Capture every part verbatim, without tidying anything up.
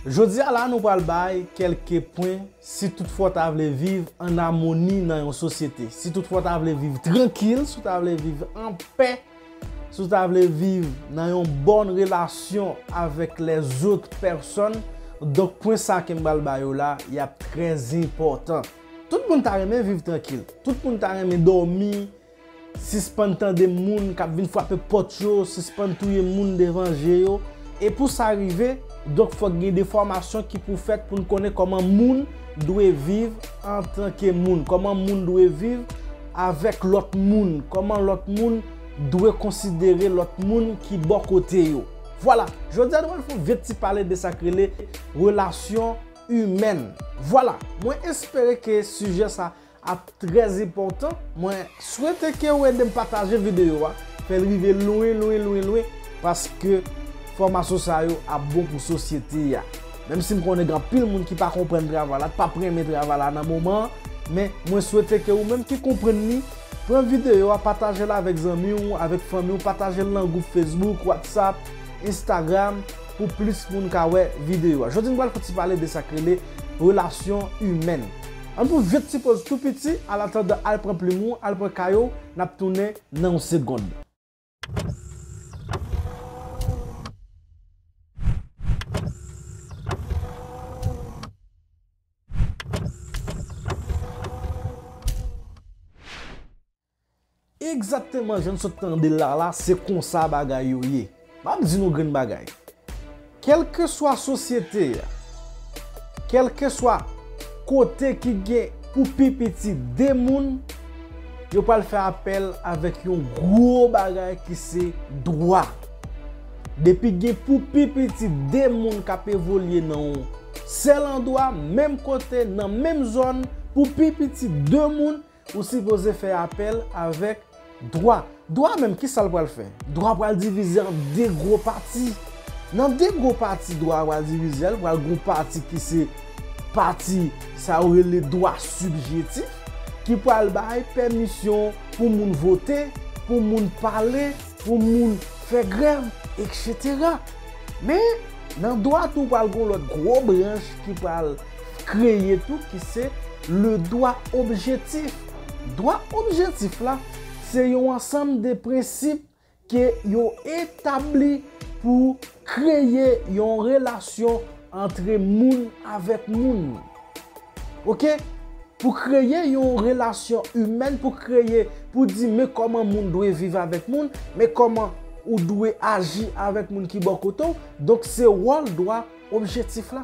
Jodi a la, nou pral bay kèlke pwen si toutfwa w ta vle viv an amoni nan yon sosyete, si toutfwa w ta vle viv trankil, si w ta vle viv an pè, si w ta vle viv nan yon bòn relasyon avèk lèzòt pèsòn. Donk, pwen sa ke m pral ba yo la, y ap trè enpòtan. Tout moun ta renmen viv trankil. Tout moun ta renmen dòmi, sispann tande moun k ap vin frape pòt yo, sispann touye moun devan je yo. E pou sa rive, donk fòk gen de fòmasyon ki pou fèt pou n konnen kòman moun dwe viv antanke moun, kòman moun dwe viv avèk lòt moun, kòman lòt moun dwe konsidere lòt moun ki bò kote yo. Vwala, jodi a nou pral fè yon vye ti pale de sa k rele relasyon imèn. Vwala, mwen espere ke sijè sa ap trè enpòtan. Mwen swete ke w ede m pataje videyo a, fè l rive lwen, lwen, lwen, lwen, paske fòmasyon sa yo ap bon pou sosyete a. Menm si m konnen gen anpil moun ki pa konprann travay la, ki p ap renmen travay la nan moman an, men mwen swete ke ou menm ki konprann li, pran videyo a, pataje l avèk zanmi w, avèk fanmi w, pataje l nan gwoup Facebook, WhatsApp, Instagram, pou plis moun ka wè videyo a. Jodi n pral fè ti pale de sa k rele relasyon imèn. Ann pran vye ti poz tou piti, an atandan al pran plim ou, al pran kaye w, n ap tounen nan yon segonn. Egzakteman jan n sot tande l la, la, se konsa bagay yo ye. M ap di nou grenn bagay. Kèlkeswa sosyete a, kèlkeswa kote ki gen pou pi piti de moun, yo pral fè apèl avèk yon gwo bagay ki se dwa. Depi gen pou pi piti de moun k ap evolye nan yon sèl andwa, menm kote, nan menm zòn, pou pi piti de moun, ou sipoze fè apèl avèk dwa. Dwa menm, ki sa l pral fè? Dwa pral divize an de gwo pati. Nan de gwo pati dwa pral divize a, l pral gon pati ki se pati sa yo rele dwa sibjektif, ki pral bay pèmisyon pou moun vote, pou moun pale, pou moun fè grèv, etsetera. Men, nan dwa tou pral gon lòt gwo branch ki pral kreye tou, ki se le dwa objektif. Dwa objektif la, se yon ansanm de prensip ke yo etabli pou kreye yon relasyon antre moun avèk moun. Oke? Pou kreye yon relasyon imèn, pou kreye, pou di men kòman moun dwe viv avèk moun, men kòman ou dwe aji avèk moun ki bò kote w. Donk, se wòl dwa objektif la.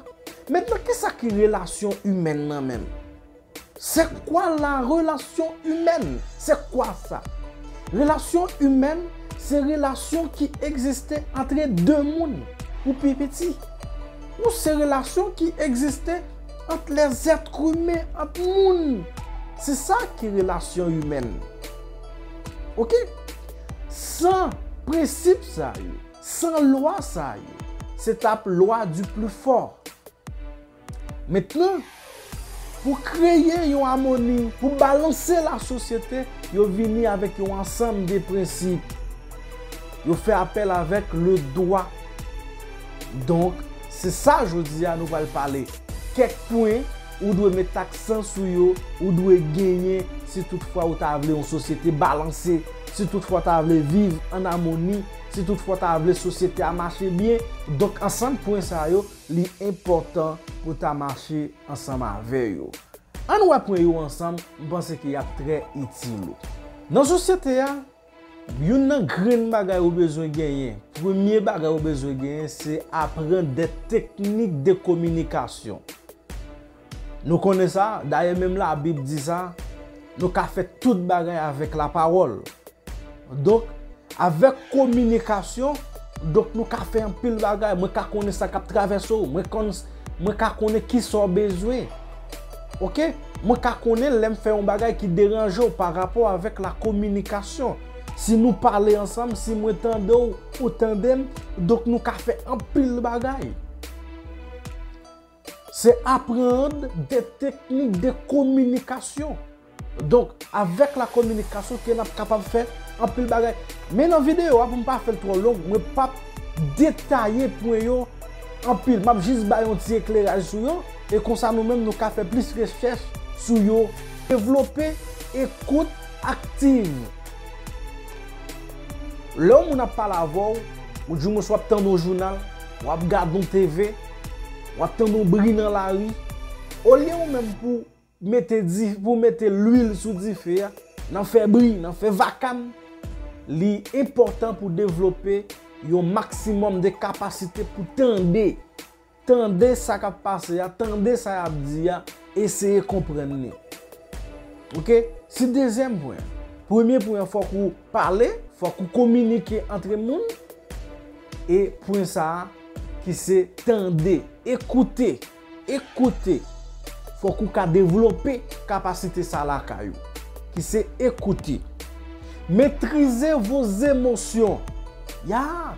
Mentnan, kisa ki relasyon imèn nan menm? C'est quoi la relation humaine? C'est quoi ça? Relasyon imèn se relasyon ki egziste antre de moun, pou pi piti. Ou se relasyon ki egziste ant lèzèt imen, ant moun. Se sa ki relasyon imèn. Oke? San prensip sa yo, san lwa sa yo, se t ap lwa du plus fort. Mentnan, pou kreye yon amoni, pou balanse lasosyete, yo vini avèk yon ansanm de prensip. Yo fè apèl avèk le dwa. Donk, se sa jodi a nou pral pale. Kèk pwen ou dwe met aksan sou yo, ou dwe genyen si toutfwa ou ta vle yon sosyete balanse, si toutfwa w ta vle viv an amoni, si toutfwa w ta vle sosyete a mache byen. Donk, ansanm pwen sa yo, li enpòtan pou w ta mache ansanm avè yo. Ann wè pwen yo ansanm, m panse ke y ap trè itil ou. Nan sosyete a, youn nan grenn bagay ou bezwen genyen, premye bagay ou bezwen genyen, se aprann de teknik de kominikasyon. Nou konnen sa, dayè menm Labib di sa, nou ka fè tout bagay avèk lapawòl. Donk, avèk kominikasyon, donk, nou ka fè anpil bagay. Mwen ka konnen sa k ap travèse w. Mwen konn, mwen ka konnen kisa w bezwen. Oke? Mwen ka konnen lè m fè yon bagay ki deranje w pa rapò avèk la kominikasyon. Si nou pale ansanm, si mwen tande w, ou tande m, donk, nou ka fè anpil bagay. Se aprann de teknik de kominikasyon. Donk, avèk la kominikasyon ke n ap kapab fè anpil bagay. Men nan videyo a, pou m pa fè l twò long, mwen p ap detaye pwen yo anpil. M ap jis bay yon ti ekleraj sou yo, e konsa nou menm nou ka fè plis rechèch sou yo. Devlope ekout aktiv. Lè yon moun ap pale avè w, ou di w w ap tande yon jounal, w ap gade yon T V, w ap tande yon bri nan lari, olye ou menm pou mete di-, pou mete lwil sou dife a, nan fè bri, nan fè vakam, li enpòtan pou devlope yon maksimòm de kapasite pou tande. Tande sa k ap pase a, tande sa y ap di a, eseye konprann li. Oke? Se dezyèm pwen. Premye pwen an, fòk ou pale, fòk ou kominike antre moun. E pwen sa a, ki se tande, ekoute, ekoute. Fòk ou ka devlope kapasite sa lakay ou, ki se ekoute. Maîtrisez vos émotions. Ya!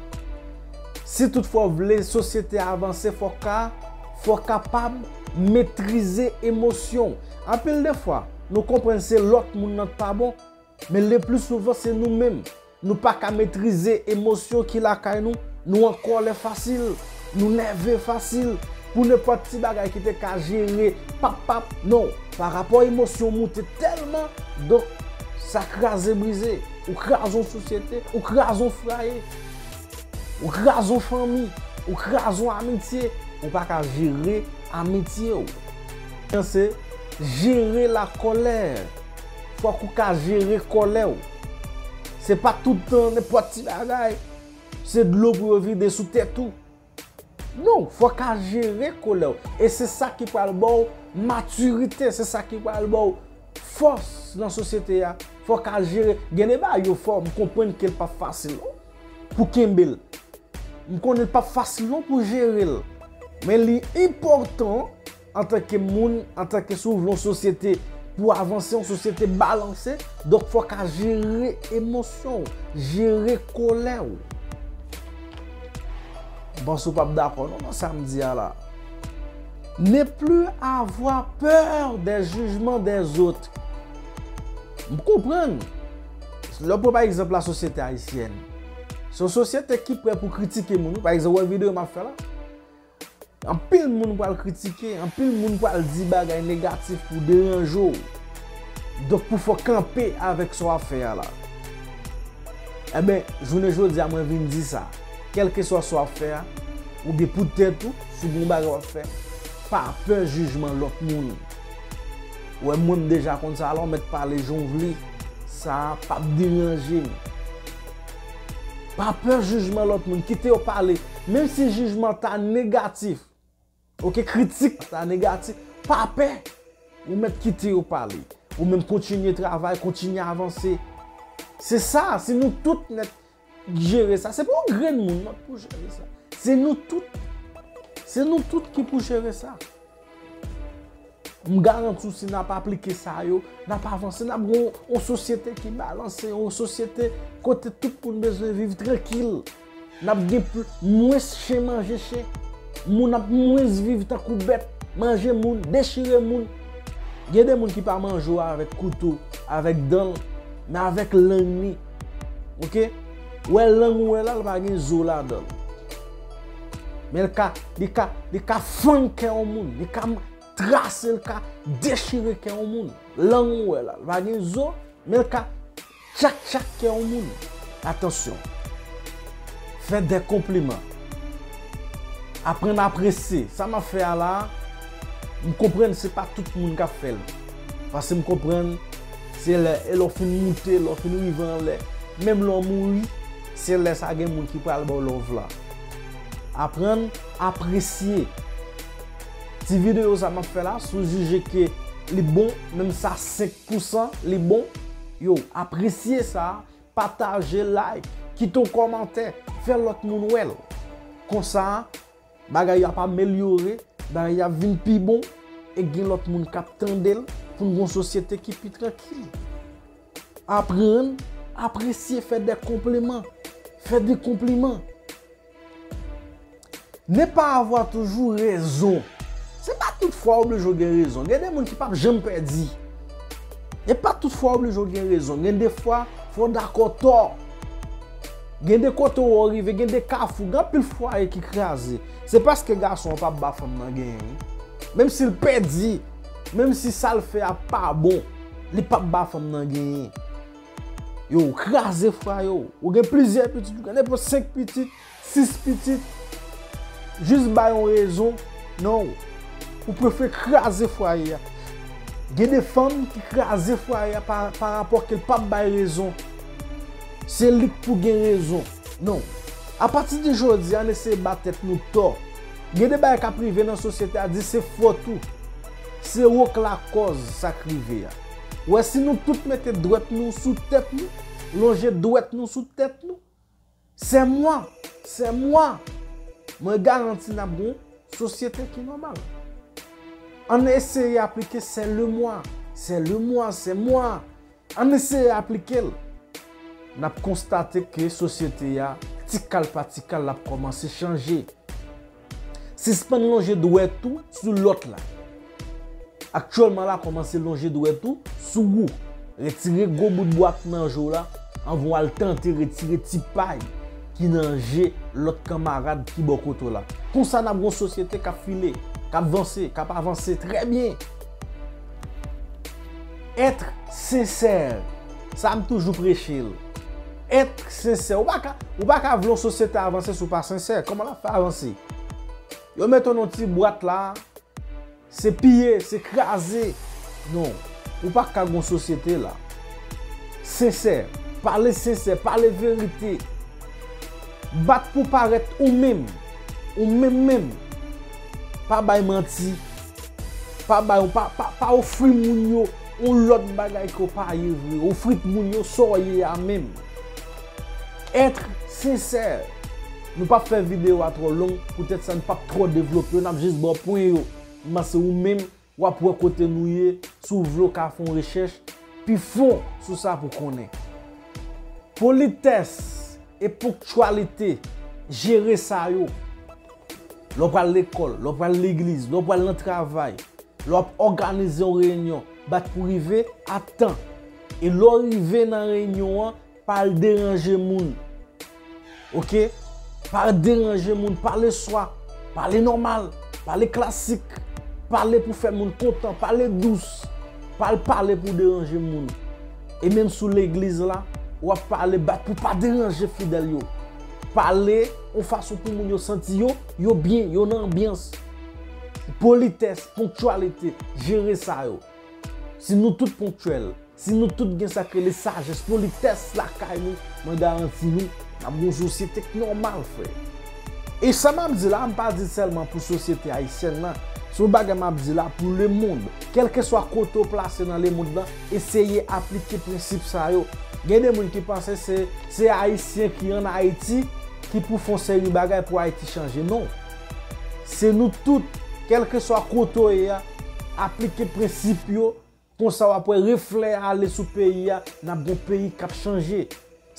Si toutfwa w vle sosyete a avanse, fò w ka, fò w kapab metrize emosyon w. Anpil de fwa, nou konprann se lòt moun nan k pa bon, men le pli souvan se nou menm. Nou pa ka metrize emosyon ki lakay nou. Nou an kòlè fasil. Nou nève fasil. Pou nenpòt ti bagay ki te ka jere pap pap, non. Pa rapò emosyon moute tèlman, donk sa kraze brize. Ou kraze yon sosyete, ou kraze yon fwaye, ou kraze yon fanmi, ou kraze yon amitye. Ou pa ka jere amitye w. An se jere lakòlè. Fòk ou ka jere kòlè w. Se pa tout tan nenpòt ti bagay se dlo pou yo vide sou tèt ou. Non, fò w ka jere kòlè w. E se sa ki pral ba w matirite, se sa ki pral ba w fòs nan sosyete a. Fò w ka jere. Gen de bagay yo fò, m konprann ke l p ap fasil non, pou kenbe l. M konnen l p ap fasil non pou jere l. Men li enpòtan antanke moun, antanke si w vle yon sosyete pou avanse, yon sosyete balanse, donk fò w ka jere emosyon w, jere kòlè w. M panse w p ap dakò non nan sa m di a la. Ne plus avoir peur des jugements des autres. M konprann. Lè w pran pa egzanp lasosyete ayisyèn, se yon sosyete ki prè pou kritike moun wi. Pa egzanp, w wè videyo m ap fè la. Anpil moun pral kritike, anpil moun pral di bagay negatif pou deranje w. Donk pou fè w kanpe avèk sa w ap fè a la. Enben, jounen jodi a mwen vin di sa. Kèlkeswa sa w ap fè a, oubyen pou tèt ou, si w gen yon bagay w ap fè, pa pè jijman lòt moun. Ou wè mwen m deja konn sa, alò mèt pale jan w vle. Sa p ap deranje m. Pa pè jijman lòt moun, kite yo pale. Menm si jijman ta negatif, oke, kritik ta negatif, pa pè. Ou mèt kite yo pale. Ou menm kontinye travay, kontinye avanse. Se sa, si nou tout nèt jere sa, se pa yon grenn moun non pou jere sa. Se nou tout. Se nou tout ki pou jere sa. M garanti w, si n ap aplike sa yo, n ap avanse, n ap gen yon, yon sosyete ki balanse, yon sosyete kote tout moun bezwen viv trankil. N ap gen pl-, mwens chen manje chen. Moun ap mwens viv tankou bèt, manje moun, dechire moun. Gen de moun ki pa manje w avèk kouto, avèk dan l, men avèk lang li. Oke? Ou wè lang ou wè la, l pa gen zo ladan l. Men l ka, li ka, li ka fann kè yon moun, li ka trase, l ka dechire kè yon moun. Lang ou wè la, l pa gen zo, men l ka tchak tchak kè yon moun. Atansyon. Fè de konpliman. Aprann apresye. Sa m ap fè a la, m konprann se pa tout moun k ap fè l. Paske m konprann se lè, e lè w fin moute, lè w fin rive anlè, menm lè w mouri, se lè sa gen moun ki pral ba w love la. Aprann apresye. Ti videyo sa m ap fè la, si w jije ke li bon, menm sa senk pou san li bon, yo, apresye sa, pataje, like, kite yon kòmantè, fè lòt moun wè l. Konsa, bagay yo ap amelyore, bagay yo ap vin pi bon, e gen lòt moun k ap tande l pou n gen yon sosyete ki pi trankil. Aprann apresye, fè de konpliman. Fè de konpliman. Ne pas avoir toujours raison. Se pa tout fwa w oblije w gen rezon. Gen de moun ki p ap janm pèdi. E pa tout fwa w oblije w gen rezon. Gen de fwa, fò w dakò tò. Gen de kote w rive, gen de kafou, gen anpil fwaye ki kraze. Se paske gason an p ap ba fanm nan genyen, wi. Menm si l pèdi, menm si sa l fè a pa bon, li p ap ba fanm nan genyen. Yo, w kraze fwaye w. Ou gen plizyè pitit, ou gen nenpòt senk pitit, sis pitit. Jis bay yon rezon. Non. Ou prefere kraze fwaye a. Gen de fanm ki kraze fwaye a pa, pa rapò ke l p ap bay rezon. Se li k pou gen rezon. Non. Apati de jodi a, ann eseye ba tèt nou tò. Gen de bagay k ap rive nan sosyete a, di se fòt ou. Se ou k lakòz sa k rive a. Ou wè, si nou tout mete dwèt nou sou tèt nou, lonje dwèt nou sou tèt nou, c'est moi, c'est moi, mwen garanti n ap gen yon sosyete ki nòmal. Ann eseye aplike c'est le moi, c'est le moi, c'est moi. Ann eseye aplike l. N ap konstate ke sosyete a, ti kal pa ti kal, l ap kòmanse chanje. Sispann lonje dwèt ou sou lòt la. Aktyèlman la, kòmanse lonje dwèt ou sou ou. Retire gwo bout bwa k nan je w la, anvan w al tante retire ti pay ki nan je lòt kanmarad ki bò kote w la. Konsa, n ap gen yon sosyete k ap file, k ap vanse, k ap avanse trè byen. Être sincère. Sa, m toujou preche l. Être sincère. Ou pa ka, ou pa ka vle yon sosyete avanse si w pa sensè. Kòman l ap fè avanse? Yo mete w nan ti bwat la, se piye, se kraze. Non, ou pa ka gen yon sosyete la. Sensè, pale sensè, pale verite. Bat pou parèt ou menm. Ou menm menm. Pa bay manti. Pa bay, pa, pa, pa ofri moun yo yon lòt bagay ke w pa ye vre. Ofri moun yo sa w ye a menm. Être sincère. Nou p ap fè videyo a twò long, poutèt sa n p ap twò devlope yo, n ap jis ba w pwen yo. M panse ou menm, w ap wè kote nou ye, si w vle w ka fè yon rechèch pi fon sou sa pou konnen. Politès e ponktyalite, jere sa yo. Lè w pral lekòl, lè w pral legliz, lè w pral nan travay, lè w ap òganize yon reyinyon, bat pou rive a tan. E lè w rive nan reyinyon an, pa al deranje moun. Oke? Pa al deranje moun, pale swa, pale nòmal, pale klasik, pale pou fè moun kontan, pale dous, pa al pale pou deranje moun. E menm sou legliz la, w ap pale, bat pou pa deranje fidèl yo. Pale yon fason pou moun yo santi yo, yo byen, yo nan anbyans. Politès, ponktyalite, jere sa yo. Si nou tout ponktyèl, si nou tout gen sa k rele sajès, politès lakay nou, mwen garanti nou, n ap gen yon sosyete k nòmal, frè. E sa m ap di la, m pa di sèlman pou sosyete ayisyèn nan. Se yon bagay m ap di la pou lemonn. Kèlkeswa kote w plase nan lemonn nan, eseye aplike prensip sa yo. Gen de moun ki panse se, se Ayisyen ki ann Ayiti ki pou fè yon seri bagay pou Ayiti chanje. Non. Se nou tout, kèlkeswa kote w ye a, aplike prensip yo. Konsa w ap wè reflè a ale sou peyi a, n ap gen yon peyi k ap chanje.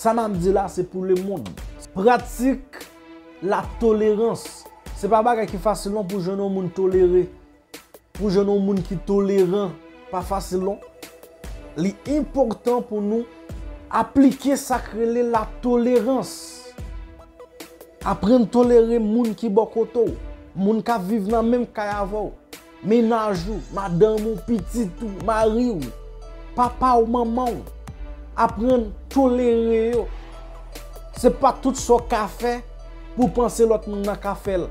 Sa m ap di la, se pou lemonn. Pratik latolerans. Se pa bagay ki fasil non pou jwenn yon moun tolere. Pou jwenn yon moun ki toleran, pa fasil non. Li enpòtan pou nou aplike sa k rele latolerans. Aprann tolere moun ki bò kote w, moun k ap viv nan menm kay avè w, mennaj ou, madanm ou, pitit ou, mari w, papa w, manman w. Aprann tolere yo. Se pa tout sa w ka fè pou w panse lòt moun nan ka fè l.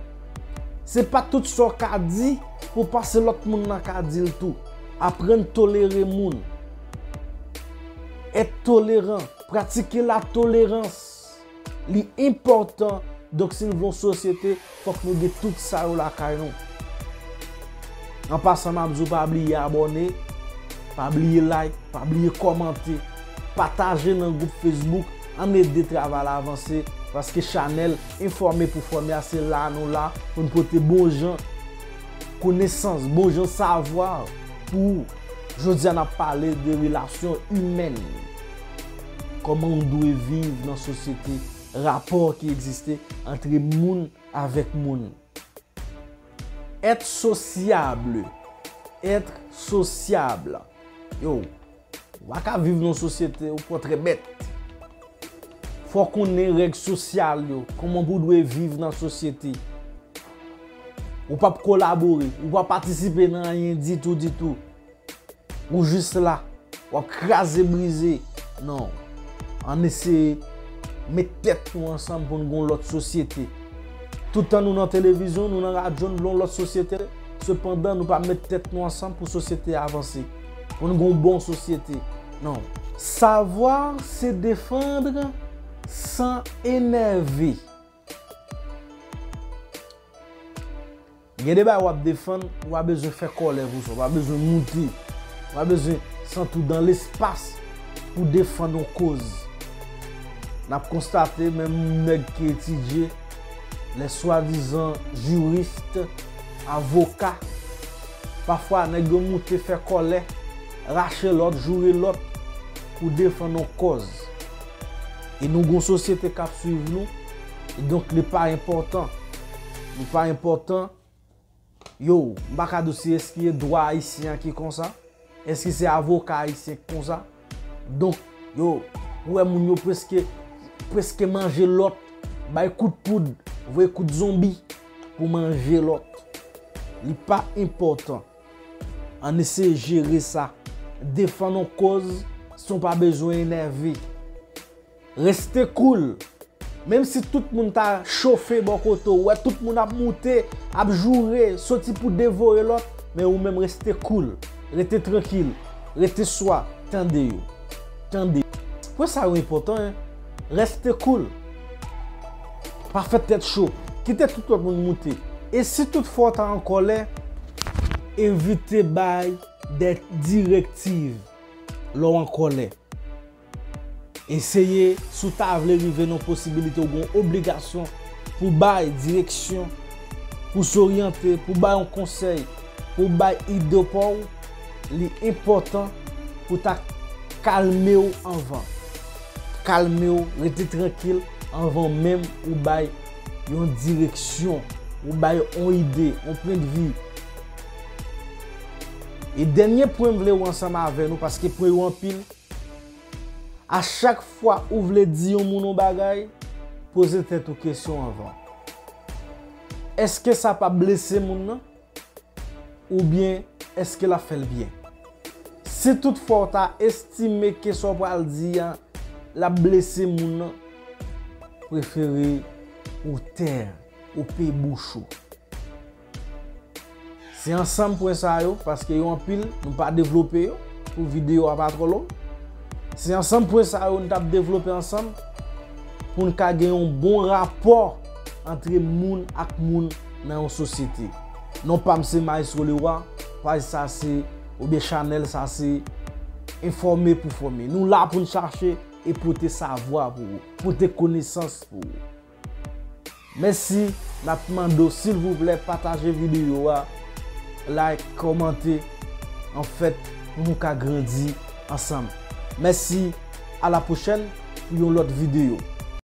Se pa tout sa w ka di pou w panse lòt moun nan ka di l tou. Aprann tolere moun. Être tolérant, pratike latolerans. Li enpòtan. Donk, si n vle yon sosyete, fòk nou gen tout sa yo lakay nou. An pasan, m ap di w pa bliye abòne, pa bliye like, pa bliye kòmante, pataje nan gwoup Facebook, ann ede travay la avanse, paske chanèl Enfòme pou Fòme a, se la nou la pou n pote bon jan konesans, bon jan savwa pou ou. Jodi a, n ap pale de relasyon imèn. Kòman w dwe viv nan sosyete, rapò ki egziste antre moun avèk moun. Être sociable. Être sociable. Yo, ou pa ka viv nan sosyete, ou pran trè bèt. Fò w konnen règ sosyal yo, kòman pou w dwe viv nan sosyete. Ou p ap kolabore, ou p ap patisipe nan anyen ditou, ditou. Ou jis la, w ap kraze brize. Non. Ann eseye met tèt nou ansanm pou n gen yon lòt sosyete. Toutan nou nan televizyon, nou nan radyo, n vle yon lòt sosyete. Sepandan, nou pa met tèt nou ansanm pou sosyete a avanse. Pou n gen yon bon sosyete. Non. Savoir se défendre sans énerver. Gen de bagay w ap defann, ou pa bezwen fè kòlè pou sa, ou pa bezwen moute, ou pa bezwen santi w dans l'espace pou defann yon koz. N ap konstate, menm nèg ki etidye, lè swadizan jiris, avoka, pafwa nèg yo moute fè kòlè, rache lòt, joure lòt pou defann yon kòz. E nou gen yon sosyete k ap swiv nou, e donk li pa enpòtan. Li pa enpòtan. Yo, m pa ka di w si èske dwa ayisyen an ki konsa, èske se avoka ayisyen ki konsa. Donk, yo, ou wè moun yo prèske, prèske manje lòt, bay kout poud, voye kout zonbi pou manje lòt. Li pa enpòtan. Ann eseye jere sa. Defann yon kòz san w pa bezwen enève. Reste cool. Menm si tout moun ta chofe bò kote w, ou wè tout moun ap moute, ap joure, soti pou devore lòt, men ou menm reste cool. Rete trankil. Rete swa. Tande yo. Tande. Pwen sa yo enpòtan, en. Reste cool. Pa fè tèt cho. Kite tout lòt moun moute. E si tout fwa w ta an kòlè, evite bay de direktiv lè w an kòlè. Eseye, si w ta vle rive nan posibilite, ou gen yon obligasyon pou bay direksyon, pou zoryante, pou bay yon konsèy, pou bay ide pa w, li enpòtan pou ta kalme w anvan. Kalme w, rete trankil anvan menm ou bay yon direksyon, ou bay yon ide, yon pwennvi. E dènye pwen m vle wè ansanm avè nou, paske pwen yo anpil, a chak fwa ou vle di yon moun yon bagay, poze tèt ou kesyon anvan. Èske sa p ap blese moun nan? Oubyen èske l ap fè l byen? Si toutfwa w ta estime ke sa w pral di a, l ap blese moun nan, prefere ou tè, ou pe bouch ou. Se ansanm pwen sa yo, paske yo anpil, nou pa devlope yo, pou videyo a pa twò long. Se ansanm pwen sa yo nou t ap devlope ansanm, pou n ka gen yon bon rapò antre moun ak moun nan yon sosyete. Non pa m se Maestro Leroy, paj sa se, oubyen chanèl sa se, Enfòme pou fòme. Nou la pou n chache e pote savwa pou ou, pote konesans pou ou. Mèsi, n ap mande w, silvouplè, pataje videyo a, like, kòmante, anfèt, pou nou ka grandi ansanm. Mèsi, a la pwochèn pou yon lòt videyo.